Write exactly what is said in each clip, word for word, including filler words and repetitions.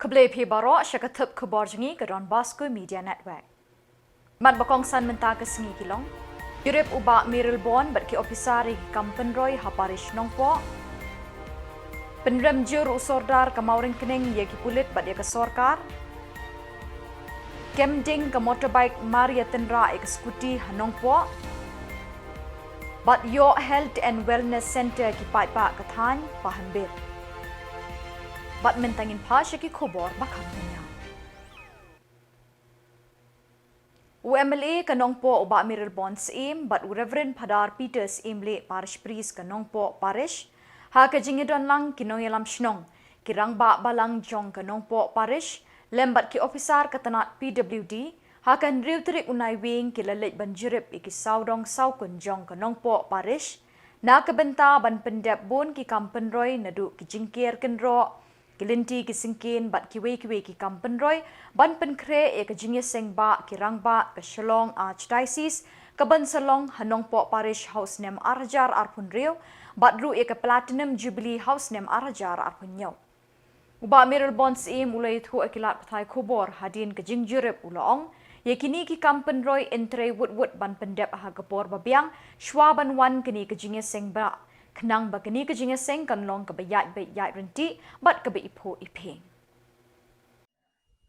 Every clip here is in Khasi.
Khublei phi baroh sha ka thep khubor jong ngi ka Don Bosco Media Network. Mat ba kongsan mynta ka sngi ki long: Jurip u Bah Mayralborn bad ki ophisar ïa ki kam pynroi ha parish Nongpoh. Pynrem jur u sordar ka Mawryngkneng ïa ki pulit bad ïa ka sorkar. Kem ding ka motorbike mar ïatynrah ïa ka scooty ha Nongpoh. Bad ïoh Health and Wellness Centre ki paidbah ka thaiñ Pahamber. Bad mynta ngin phai sha ki khubor ba kham bniah. U M L A ka Nongpoh u Bah Mayralborn Syiem bad u Reverend Phadar Peter Syiemlieh, Parish Priest ka Nongpoh Parish, ha ka jingïadon lang ki nongïalam shnong, ki rangbah balang jong ka Nongpoh Parish, lem bad ki ophisar ka tnat P W D, ha ka hynriew tarik u Naiwieng ki la leit ban jurip ïa ki sawdong sawkun jong ka Nongpoh Parish na ka bynta ban pyndep bun ki kam pynroi naduh ki jingker kynroh, ki lynti ki syngkien bad kiwei kiwei ki kam pynroi ban pynkhreh ïa ka jingïaseng bah ki rangbah ka Shillong Archdiocese ka ban sa long ha Nongpoh Parish ha u snem ar hajar arphew hynriew bad ruh ïa ka Platinum Jubilee ha u snem ar hajar arphew hynñiew. U Bah Mayralborn Syiem u la ïathuh ïa ki lad pathai khubor hadien ka jingjurip, u la ong, ïa kine ki kam pynroi yn trei wut wut ban pyndep ha ka por ba biang shwa ban wan kane ka jingïaseng bah, khnang ba kane ka jingïaseng kan long kaba ïaid beit ïaid ryntih bad kaba iphuh iphieng.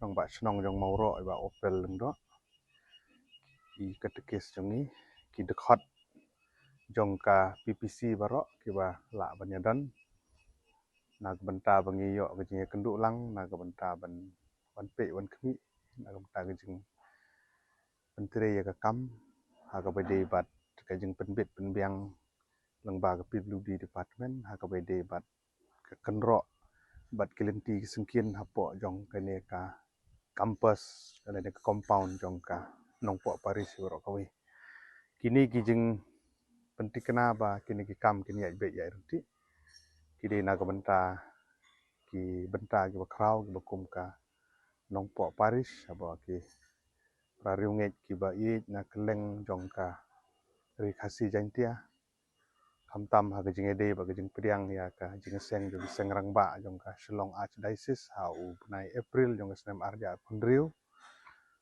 Rangbah shnong jong Mawroh i Bah Opel Lyngdoh, i katekis jong ngi, ki dkhot jong ka P P C baroh kiba lah ban ïadon na ka bynta ba ngi ïoh ka jingïakynduh lang, na ka bynta ban wan peit wan khmih, na ka bynta ka jingpyntrei ïa ka kam ha kaba ïadei bad ka jingpynbit pynbiang lyngba ka P W D department ha kaba ïadei bad ka kynroh bad ki lynti ki syngkien hapoh jong kane ka campus, kane ka compound jong ka Nongpoh Parish baroh kawei. Kine ki jingpyntikna ba kine ki kam kin ïaid beit ïaid ryntih ki dei na ka bynta ki bynta kiba khraw kiba kum ka Nongpoh Parish, haba ki para riewngeit kiba ïeit na kylleng jong ka Ri Khasi Jaiñtia, khamtam ha ka jingïadei bad ka jingpdiang ïa ka jingïaseng jong ki seng rangbah jong ka Shillong Archdiocese ha u bnai April jong ka snem ar hajar arphew hynriew.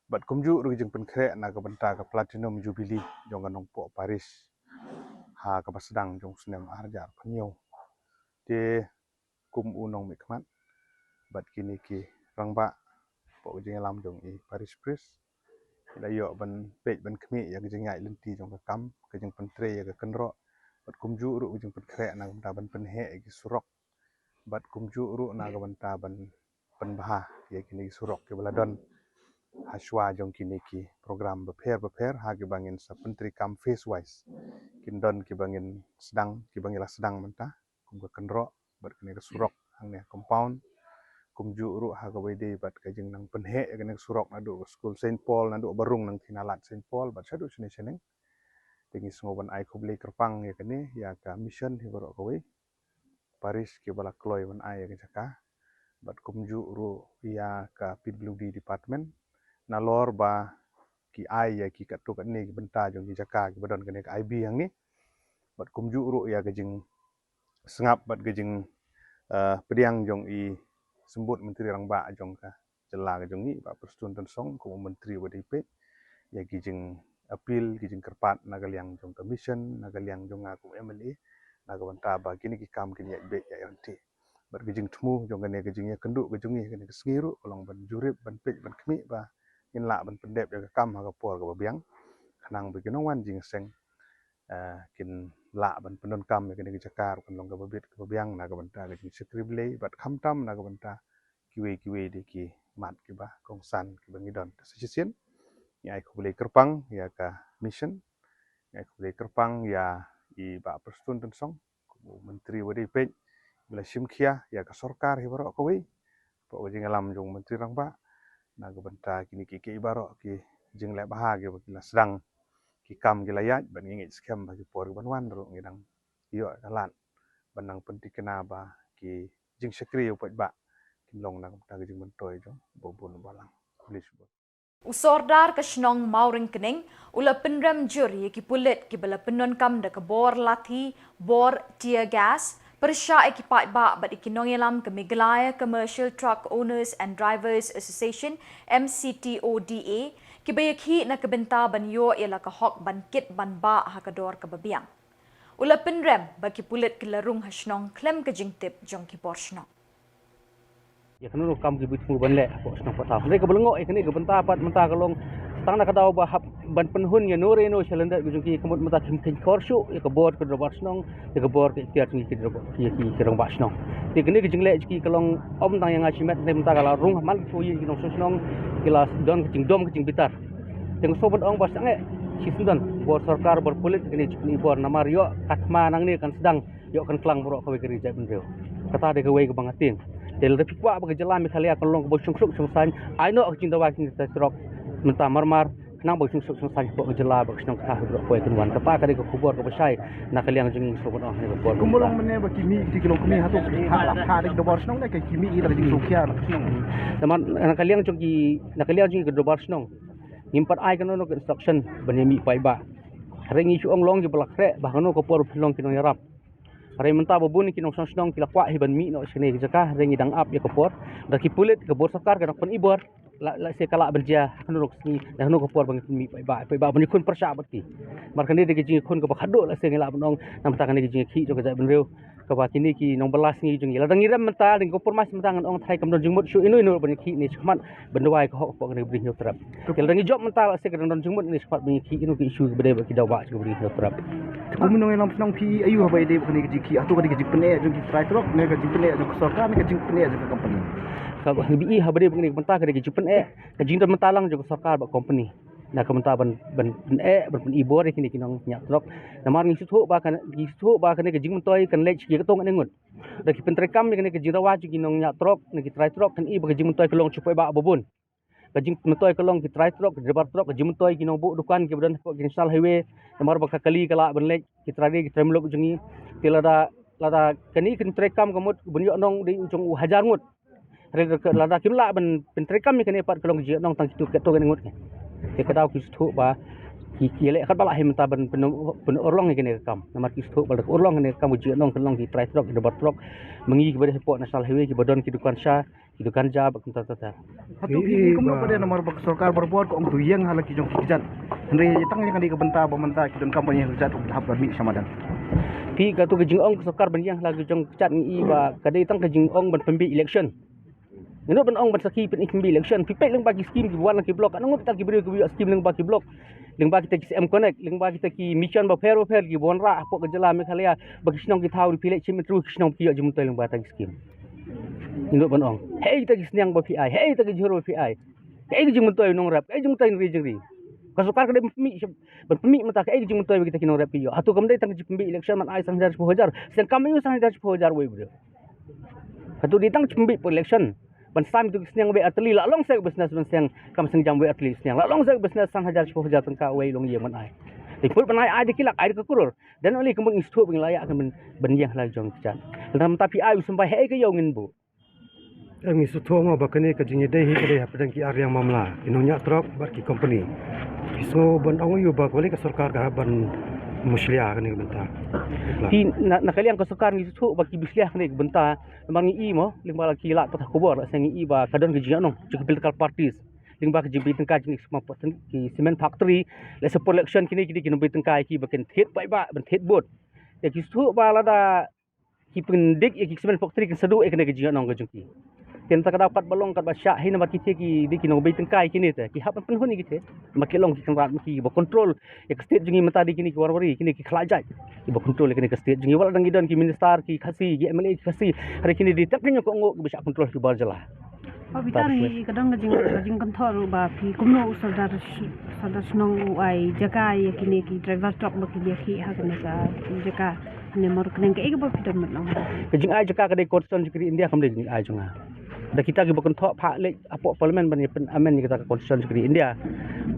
Bad kumjuh ruh ka jingpynkhreh na ka bynta ka Platinum Jubilee jong ka Nongpoh Parish ha kaba sdang jong u snem ar hajar arphew hynñiew. Te kum u nongmihkhmat bad kine ki rangbah hapoh ka jingïalam jong i Parish Priest, ki la ïoh ban peit ban khmih ïa ka jingïaid lynti jong ka kam, ka jingpyntrei ïa ka kynroh, bad kumjuh ruh ka jingpynkhreh na ka bynta ban pynheh ïa ki surok, bad kumjuh ruh na ka bynta ban pynbha ïa kine ki surok kiba la don hashwa jong kine ki program bapher bapher ha kiba ngin sa pyntreikam phase wise. Kin don kiba ngin sdang, kiba ngi la sdang mynta, kum ka kynroh bad kane ka surok hangne compound. Kumjuh ruh ha kaba ïadei bad ka jingnang pynheh ïa kane ka surok naduh ka skul Saint Paul, naduh Barung nangtei na lad Saint Paul bad shaduh shane shaneng. Te ngi sngew ban ai khublei kyrpang ïa kane ïa ka mission hi baroh kawei, parish kiba la kloi ban ai ïa ka jaka, bad kumjuh ruh ïa ka P W D department nalor ba ki ai ïa ki katto katne ki bynta jong ki jaka kiba don kane ka I B hangne, bad kumjuh ruh ïa ka jing sngap bad ka jing, eh, pdiang jong i Symbud Myntri Rangbah jong ka jylla ka jong ngi, Bah Prestone Tynsong, kum u Myntri uba dei peit ïa ki jingappeal, ki jingkyrpad na ka liang jong ka mission, na ka liang jong nga kum M L A, na ka bynta ba kine ki kam kin ïaid beit ïaid ryntih. Bad ka jingthmu jong kane ka jingïakynduh ka jong ngi kane ka sngi ruh ka long ban jurip, ban peit, ban khmih ba ngin lah ban pyndep ïa ka kam ha ka por kaba biang, khnang ba ki nongwan jingïaseng, eh, kin lah ban pyndonkam ïa kane ka jaka ruh kan long kaba bit kaba biang na ka bynta ka jingshakri Blei bad khamtam na ka bynta kiwei kiwei de ki mat kiba kongsan kiba ngi don. Te sa shisien ngi ai khublei kyrpang ïa ka mission, ngi ai khublei kyrpang ïa i Bah Prestone Tynsong, kum u Myntri uba dei peit, ba la shim khia ïa ka sorkar hi baroh kawei, hapoh ka jingïalam jong u Myntri Rangbah na ka bynta kine kiei kiei baroh ki jingleh bha kiba ki la sdang, ki kam ki la ïaid, bad ngi ngeit skhem ba ki por kiban wan ruh ngi dang ïoh ka lad ban nang pyntikna ba ki jingshakri ïa u paidbah kin long na ka bynta ka jingmyntoi jong uba bun uba lang. Khublei shibun. U sordar ka shnong Mawryngkneng u la pynrem jur ïa ki pulit kiba la pyndonkam da ka bor lathi, bor tear gas, Pyrshah ïa ki paidbah bad ïa ki nongïalam ka Meghalaya Commercial Truck Owners and Drivers Association, M C T O D A, kiba ïakhih na ka bynta ban ïoh ïa la ka hok ban kit ban bah ha ka dor kaba biang. U la pynrem ba ki pulit ki la rung ha shnong khlem ka jingtip jong ki bor shnong. Ïa kano ruh kam ki bit mu ban leh hapoh shnong pat thaw. Hynrei kaba lyngngoh ïa kane ka bynta pat mynta ka long tang na ka daw ba hap ban pynhun ïa no re no shalyndet ka jong ki, ka mut mynta kim kheiñ khor shuh ïa ka bor ka dorbar shnong, ïa ka bor ka iktiar jong ki, ki rangbah shnong. Te kane ka jingleh jong ki ka long ym tang ïa nga shimet, hynrei mynta ka la rung ha man ki ïing ki nongshong shnong, ki la don ka jingdom ka jingbitar. Te nga sngew ban ong ba sangeh shi syndon bor sorkar bor pulit kane jingpyni bor namar ïoh ka thma nangne kan sdang ïoh kan klang baroh kawei ka ri jaitbynriew. Kata dei kawei kaba nga tieng. Te lada phi kwah ba ka jylla Meghalaya kan long kaba shongkhluk shongsaiñ, ai noh ka jingdawa ki trai trok mynta marmar, khnang ba ka shongkhluk shongsaiñ hapoh ka jylla bad ka shnong ka thaw baroh kawei kan wan. Kata ka dei ka khubor kaba shai na ka liang jong ngi, sngewbha ban ong ha kane ka por. Kumba long mynne ba ki mih ki long kmie hato ha la pha dei ka dorbar shnong ne ka ki mih ïa la ka jingsngewkhia na ka shnong. Namar na ka liang jong ki, na ka liang jong ki ka dorbar shnong ngim pat ai kano kano ka instruction ban ïa mih paidbah. Hynrei ngi shu ong long kiba la khreh ba ha kano ka por phin long ki nongïarap. Hynrei mynta ba bun ki nongshong shnong ki la kwah hi ban mih noh shane ka jaka, hynrei ngi dang ap ïa ka por. Da ki pulit ka bor sorkar ka dang pynibor. La, la se ka lah ban jia ha kano ka sngi, ha kano ka por ba ngi pynmih paidbah, paidbah ban ïakhun pyrshah bad ki. Namar kane dei ka jingïakhun kaba khadduh la se ngi lah ban ong, namar kane ka jingïakhih jong ka jaitbynriew. Kaba kine ki nongbylla sngi jong ngi. Lada ngi rem mynta, dang compromise mynta ngan ong thai kam don jingmut shuh ino ino ban ïakhih ne shakhmat ban duwai ka hok hapoh kane ka bri Hynñiewtrep. Lada ngi jop mynta la se ka dang don jingmut ne shakhmat ban ïakhih ino ki issue kiba dei bad ki daw bah jong ka bri Hynñiewtrep. Te kum nongïalam shnong phi ïohi haba ïadei bad kane ka jingkhih, hato ka dei ka jingpyneh jong ki trai trok ne ka jingpyneh jong ka sorkar ne ka jingpyneh jong ka company? Kaba ngi ïohi haba dei bad kane ka bynta ka dei ka jingpyneh, ka jingdon mynta lang jong ka sorkar bad company. Na ka bynta ban, ban pyneh, ban pynibor ïa kine ki nongñiah trok. Namar ngi sngewthuh ba kane, ngi sngewthuh ba kane ka jingmyntoi kan leit sha katto katne ngut. Da ki pyntreikam ïa kane ka jingdawa jong ki nongñiah trok ne ki trai trok, kan i ba ka jingmyntoi ka long sha paidbah ba bun. Ka jingmyntoi ka long ki trai trok, ki driver trok, ka jingmyntoi ki nongbuh dukan kiba don hapoh ki national highway. Namar ba ka kali ka lah ban leit ki trai ri ki trai muluk jong ngi. Te lada, lada kane ka jingtreikam ka mut ban ïoh nong dei u jong u hajar ngut. Hynrei lada kim lah ban pyntreikam ïa kane pat ka long ka jingïohnong tang kito katto katne ngut. Te ka daw ki sngewthuh ba ki, ki leh katba lah hi mynta ban pyn, pynurlong ïa kane ka kam. Namar ki sngewthuh ba lada ka urlong kane ka kam ka jingïohnong kan long ki trai trok, ki driver trok. Ma ngi kiba dei hapoh national highway kiba don ki dukan sha, ki dukan ja bad kumta ta ta. Hato phi, phi kumno pat, namar ba ka sorkar barabor ka ong to ïeng ha la ki jong ki kjat. Hynrei tang ïa kane ka bynta ba mynta ki don company ha kjat hap ban mih sha madan. Phi, kato ka jingong ka sorkar ban ïeng ha la ki jong ki kjat ngi i ba ka dei tang ka jingong ban pynbeit election. Ngi nud ban ong ban sakhi pynbeit election. Phi peit lyngba ki skim kiba wan na ki block. Ano ngut tang ki briew kiba ïoh skim lyngba ki block. Lyngba kita ki C M Connect, lyngba kita ki mission bapher bapher kiba wanrah hapoh ka jylla Meghalaya, ba ki shnong ki thaw ri phi leit shim interview ki shnong ki ïoh jingmyntoi lyngba kita ki skim. Ngi nud ban ong. Hei kita ki sniang ba phi ai, hei kita ki jhur ba phi ai. Kaei ka jingmyntoi u nongrep, kaei ka jingmyntoi u nongri jingri. Ka sorkar ka dei ban pynmih, ban pynmih mynta kaei ka jingmyntoi ba kita ki nongrep ki ïoh. Hato kam dei tang ka jingpynbeit election ban ai san hajar shiphew hajar. Seng kam ïoh san hajar shiphew hajar wei briew. Hato dei tang jingpynbeit election ban sam ïa ki sniang wei artylli, la long sek business ban seng kam seng jam wei artylli sniang. La long sek business san hajar shiphew hajar tyngka wei long ïa ban ai. Dei put ban ai, ai da ki lak, ai da ka klur. Dan oli ka mut ngi sngewthuh ba ngi la ïa kan ban, ban ïeng ha la jong ki kjat. Lada mynta phi ai u symbai hei ka ïew ngin buh. Em, ngi sngewthuh mo ba kane ka jingïadei hi ka dei hapdeng ki ar liang mamla, ki nongñiah trok bad ki company. Ngi sngew ban ong ïa u ba ka lei ka sorkar ka hap ban mushlia kane ka bynta. Phi, na, na ka liang ka sorkar ngi sngewthuh ba ki mushlia kane ka bynta. Namar ngi i mo, lyngba la ki lad pathai khubor, la seng ngi i ba ka don ka jingïakhun jong ki political parties. Lyngba ka jingbei tyngkai jong ki cement factory, la seng por election kine ki dei ki nongbei tyngkai ki ba kin thied paidbah, ban thied vote. Ïa ki sngewthuh ba lada ki pyndik ïa ki cement factory kin sa duh ïa kane ka jingïakhun ka jong ki. Te mynta ka daw katba long katba shah hi namar kitei ki dei ki nongbei tyngkai kine te. Ki hap ban pynhun ïa kitei. Namar ki long ki kynrad ma ki ba control ïa ka state jong ngi mynta dei kine ki Marwari, kine ki khlajait. Ki ba control ïa kane ka state jong ngi, wat la dang ki don ki minister ki Khasi, ki M L A ki Khasi. Hynrei kine dei tang ki nongkohnguh ki ba shah control ki bar jylla. Ba phi tang hi ka don ka jing, ka jingkynthoh ruh ba phi kumno u sordar, sordar shnong u ai jaka ïa kine ki driver truck ba ki ïakhih ha kane ka jaka. Hynrei mor kane kaei kaba phi don ban ong? Ka jingai jaka ka dei constitution jong ka ri India, kam dei ka jingai jong nga. Da kita kiba kynthoh phah leit hapoh parliament ban ïa pyn-amend ïa kita ka constitution jong ka ri India.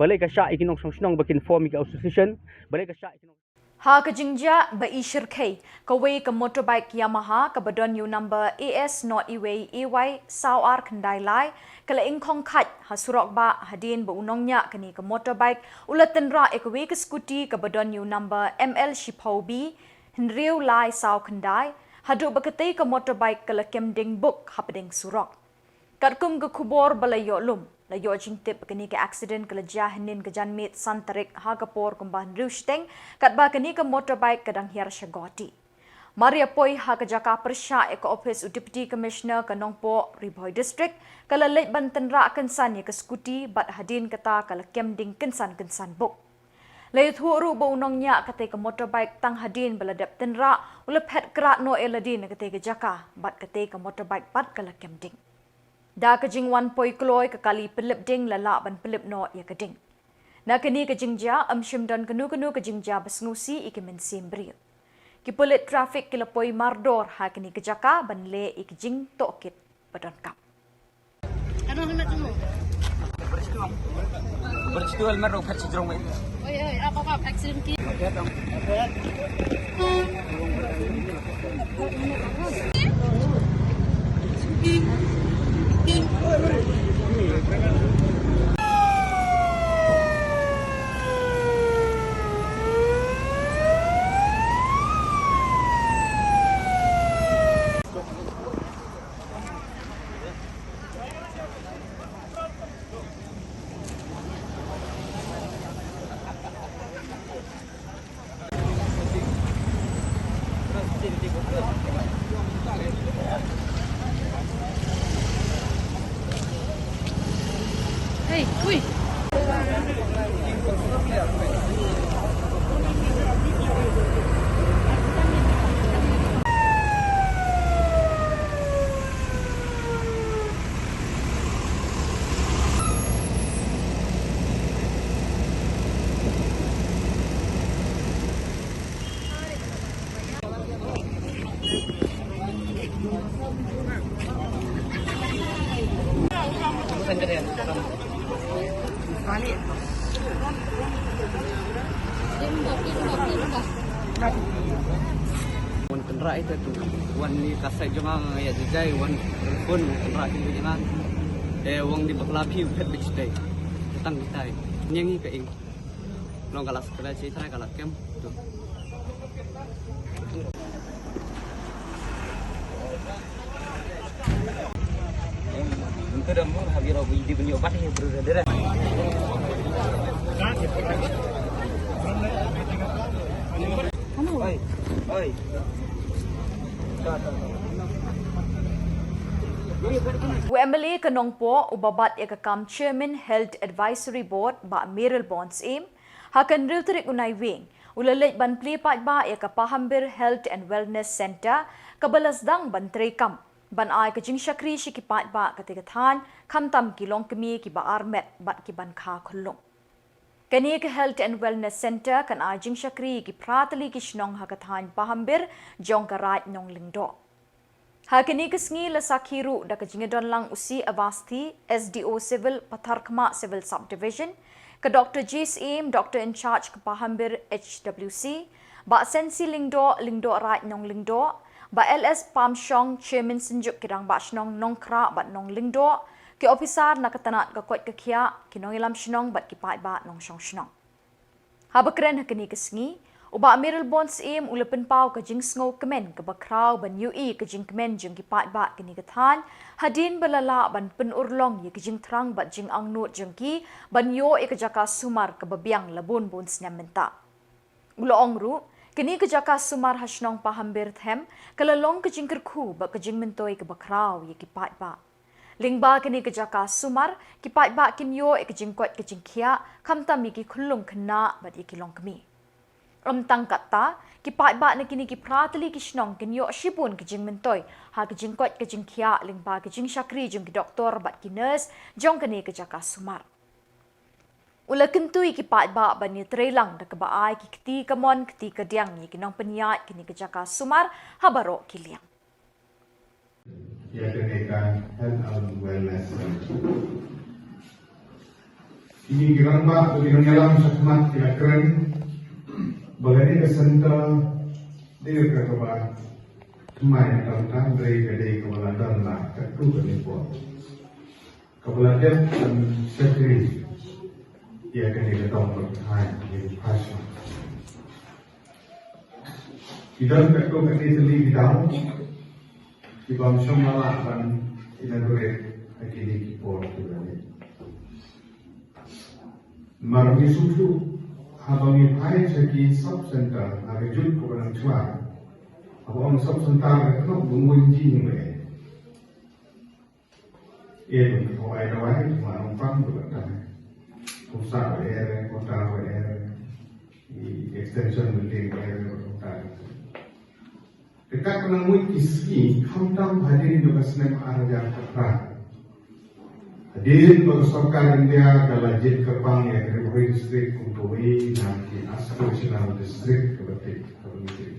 Balei ka shah ïa ki nongshong shnong ba kin form ïa ki association? Balei ka shah ïa ki nong Ha ka jingjia ba i shyrkhei, kawei ka motorbike Yamaha kaba don ïa u number A S nought wei A Y saw ar khyndai lai, ka la ingkhong khait ha surok bah hadien ba u nongñiah kane ka motorbike u la tynrah ïa kawei ka scooty kaba don ïa u number M L shiphew B hynriew lai saw khyndai, Haduh ba katei ka motorbike ka la kem ding buk hapdeng surok. Katkum ka khubor ba la ïoh lum, la ïoh jingtip ba kane ka accident ka la jia hynnin ka janmiet san tarik ha ka por kumba hynriew shiteng, katba kane ka motorbike ka dang hiar sha Guwahati. Mar ïa poi ha ka jaka pyrshah ïa ka ophis u Deputy Commissioner ka Nongpoh, Ri Bhoi District, ka la leit ban tynrah kynsan ïa ka scooty bad hadien kata ka la kem ding kynsan kynsan buk. La ïathuh ruh ba u nongñiah katei ka motorbike tang hadien ba la dep tynrah, u la phet krad noh ïa lade na katei ka jaka, bad katei ka motorbike pat ka la kem ding. Da ka jingwan poi kloi ka kali pynlip ding la lah ban pynlip noh ïa ka ding. Na kane ka jingjia, ym shym don kano kano ka jingjia ba sngewsih ïa ki mynsiem briew. Ki pulit traffic ki la poi mardor ha kane ka jaka ban leh ïa ki jingtohkit ba donkam. Ano hynda tu? Berchitu almar rong khat sejrong mai. Oi, oi, apa, apa, accident ki? Hey, ui. Wan kynrah ita tu. Wan ni kasai jong nga ïa jajai wan telefon kynrah ki jong nga. Eh, wang di bakla phi phet bit dei. Tang kitai. Nyang hi ka ing. Long kala sekala ci trai kala kem. Tu. Untuk dah mur habis rogi di beli obat ni, bro, dah, dah. Oi, oi. U M L A ka Nongpoh, uba bat ïa ka kam Chairman Health Advisory Board, Bah Mayralborn Syiem, ha ka hynriew tarik u Naiwieng, u la leit ban plie paidbah ïa ka Pahambir Health and Wellness Centre, kaba la sdang ban treikam ban ai ka jingshakri sha ki paidbah katei ka thaiñ, khamtam ki longkmie kiba armet bad kiban kha khyllung. Kane ka Health and Wellness Centre kan ai jingshakri ïa ki phra tylli ki shnong ha ka thaiñ Pahambir jong ka Raid Nonglyngdoh. Ha kane ka sngi la sakhi ruh da ka jingïadonlang u C Avasthi, S D O Civil, Patharkhmah Civil Subdivision, ka Doctor J Syiem, Doctor in Charge ka Pahambir H W C, Bah Sensi Lyngdoh, Lyngdoh Raid Nonglyngdoh, Bah L S Pamshong, Chairman Synjuk ki Rangbah Shnong Nongkhrah bad Nonglyngdoh, ki ophisar na ka tnat ka koit ka khiah, ki nongïalam shnong bad ki paidbah nongshong shnong. Haba kren ha kane ka sngi, u Bah Mayralborn Syiem u la pynpaw ka jingsngew kmen kaba khraw ban ïohi ka jingkmen jong ki paidbah kane ka thaiñ, hadien ba la lah ban pynurlong ïa ka jingthrang bad jingangnud jong ki ban ïoh ïa ka jaka sumar kaba biang la bun bun snem mynta. U la ong ruh, kane ka jaka sumar ha shnong Pahambir Them ka la long ka jingkyrkhu bad ka jingmyntoi kaba khraw ïa ki paidbah. Lyngba kane ka jaka sumar, ki paidbah kin ïoh ïa ka jingkoit ka jingkhiah, khamtam ïa ki khyllung khynnah bad ïa ki longkmie. Ym tang katta, ki paidbah na kine ki phra tylli ki shnong kin ïoh shibun ka jingmyntoi ha ka jingkoit ka jingkhiah lyngba ka jingshakri jong ki doktor bad ki nurse jong kane ka jaka sumar. U la kyntu ïa ki paidbah ban ïatreilang da kaba ai ki kti kamon kti kadiang ïa ki nongpynïaid kine ki jaka sumar ha baroh ki liang. Ïa kane ka Health and Wellness Centre. Kine ki rangbah, ki nongïalam shakhmat ki la kren ba kane ka centre dei ka kaba thymmai na ka bynta, hynrei ka dei kaba la don la katto katne por. Kaba la dep ban shakri ïa kane ka dong ka thaiñ, ïa ka passion. Ki don katto katne tylli ki daw, Ki bym shym la lah ban inaugurate ha kine ki por kiba ïaid. Namar ngi sngewthuh haba ngi phai sha ki sub center ha ka juk kaba nang shuwa. Haba ong sub center ka tnop ba ngi wan jingmut. Ïa, ban kynmaw ai dawai, kynmaw nongpang, ban kynmaw. Kumta ba ïa, kumta ba ïa, i extension building ba ïa, kumta. Te kat ba nang mut ki sngi, khamtam hadien jong ka snem ar hajar khatphra. Hadien ba ka sorkar India ka la jied kyrpang ïa ka Ri Bhoi District kum kawei na ki aspirational district kaba thik, kaba thik.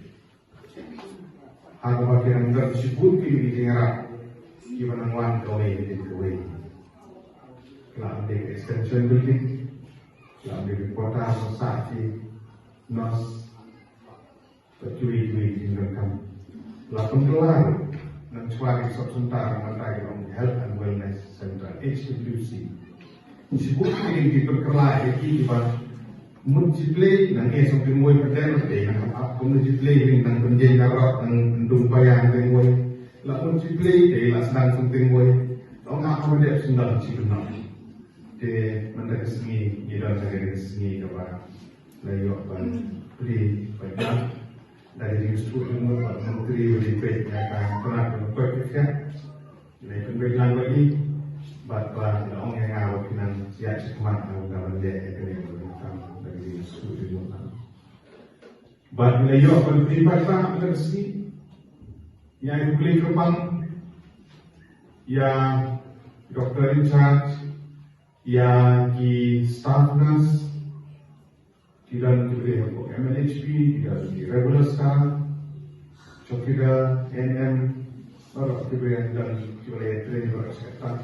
Ha kaba ki nang don shibun ki jingïarap kiba nang wan kawei hadien kawei. La ym dei ka extension building, la ym dei ka quarter ba sah ki nurse, bad kiwei kiwei ki jingdonkam. La pynkylla ruh nang shuwa ki sub center, mynta ki long Health and Wellness Center, H W C. Shibun ki jingpynkylla ïa ki kiba mut shi Blei, nang ïa song tynwei pyndet te nang ap kum shi Blei, nang pynjeng na rot, nang pynduh paia tynwei. La mut shi Blei te la sdang song tynwei. Ong ap pyndet sdang shi pyndet. Te mynta ka sngi ngi don ha ka sngi kaba la ïoh ban plie ban ïa da ka jingsngewthuh jingmut bad Myntri ba dei peit ïa ka tnat ka koit ka khiah. Ngi pynbeit lang bad ngi bad ba la ong ïa nga ba phi nang ïaid shakhmat na ka ban leh ïa kane ka ban ïa ka jingsngewthuh jingmut. Bad ngi la ïoh ban plie paidbah mynta ka sngi. Ïa, ngi khublei kyrpang ïa doctor in charge, ïa ki staff nurse, ki don kiba dei hapoh M N H P, ki don ki regular staff, chowkidar, A N M, baroh kiba don kiba la ïatrei baroh sha kata.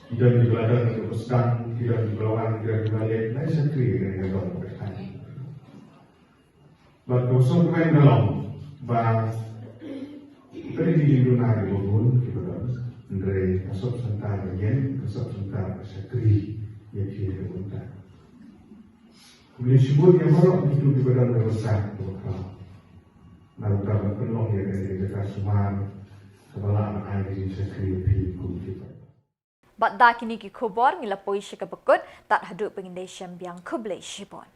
Ki don kiba la don kiba sdang, ki don kiba la wan, ki don kiba la leit, la shakri, ki don kiba la don kiba la leit. Bad ka sngewthuh ka long ba ka dei ki jingduna kiba bun kiba don, hynrei ka sub center ba ïeng, ka sub center ka shakri ïa ki ha ka bynta. Khublei shibun ïa baroh kito kiba don ha ka bynta kaba khraw. Na ka bynta ban pynlong ïa kane ka jaka sumar kaba lah ban ai ka jingshakri ïa phi kum ki paidbah. Bad da kine ki khubor ngi la poi sha kaba kut, tad haduh ba ngin ïashem biang, khublei shibun.